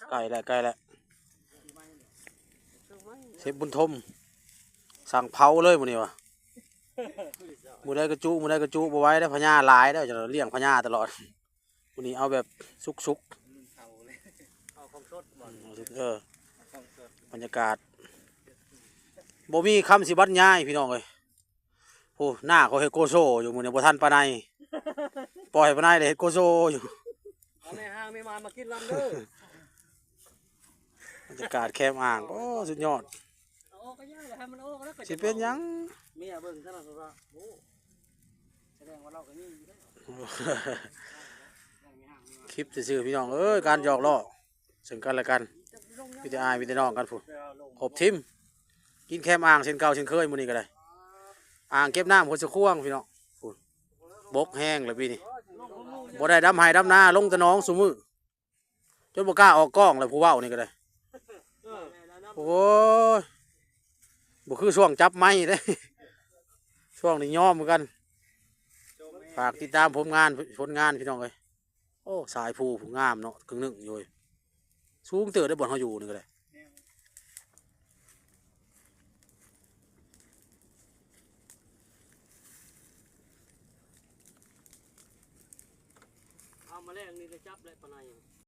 ໃກ້ແລ້ວ ໃກ້ແລ້ວ ເຊຟບຸນທົມ ສັ່ງເຜົາເລີຍມື້ນີ້ວ່າ ມື້ໃດກະຈຸ ມື້ໃດກະຈຸ ບໍ່ໄຫວແລ້ວ ພະຍາຫຼາຍແລ້ວ ຈະລ້ຽງພະຍາຕະຫຼອດ. ມື້ນີ້ເອົາແບບສຸກໆ ອືມ ເອົາເລີຍ ເອົາຂອງສົດບໍ່? ເອີ ເອົາຂອງສົດ ບັນຍາກາດ ບໍ່ມີຄຳຊິບັນຍາຍພີ່ນ້ອງເອີຍ. ໂອ້ ໜ້າເຂົາເຮັດໂກໂຊຢູ່ມື້ນີ້ ບໍ່ທັນປາໄນ ປ່ອຍປາໄນໄດ້ເຮັດໂກໂຊຢູ່. ເອົາແມ່ຮ້າງແມ່ມານມາກິນລຳເດີ. ບັນຍາກາດແຄມອ່າງ ໂອ້ ສຸດຍອດ. ເອົາອອກກະຍາກ ໃຫ້ມັນອອກແລ້ວກະ ຊິເປັນຫຍັງ ເມຍເບິ່ງຊັ້ນນະ ໂອ້ ສະແດງວ່າເຮົາກະມີຢູ່ເດ້. ຄລິບຊື່ໆ ພີ່ນ້ອງເອີຍ ການຫຍອກລໍ້ເຊິ່ງກັນແລະກັນ ມີແຕ່ອ້າຍມີແຕ່ນ້ອງກັນພຸ້ນ ຄົບທີມ ກິນແຄມອ່າງເຊັ່ນເກົ່າເຊັ່ນເຄີຍ ມື້ນີ້ກະໄດ້ ອ່າງເກັບນ້ຳຫ້ວຍສະຂວາງ ພີ່ນ້ອງ ພຸ້ນ ບົກແຮງແລ້ວປີນີ້ ບໍ່ໄດ້ດຳໄຮ່ດຳນາ ລົງແຕ່ໜອງຊຸມື້. ຈົນບໍ່ກ້າອອກກ້ອງແລ້ວ ຜູ້ເວົ້ານີ້ກະໄດ້. ເອີ ໂອ້ຍ ບໍ່ຄືຊ່ວງຈັບໄມເດ້ ຊ່ວງນີ້ຍອມຄືກັນ. ຝາກຕິດຕາມຜົນງານ ຜົນງານ ພີ່ນ້ອງເອີຍ. ໂອ້ ສາຍພູຜູ້ງາມເນາະ ກຶ່ງໜຶ່ງຢູ່ເວີຍ ສູງເຕີບເດ້ ບ່ອນເຮົາຢູ່ນີ້ກະໄດ້. ເອົາມາແລງນີ້ໄດ້ຈັບແລ້ວປາໄນ.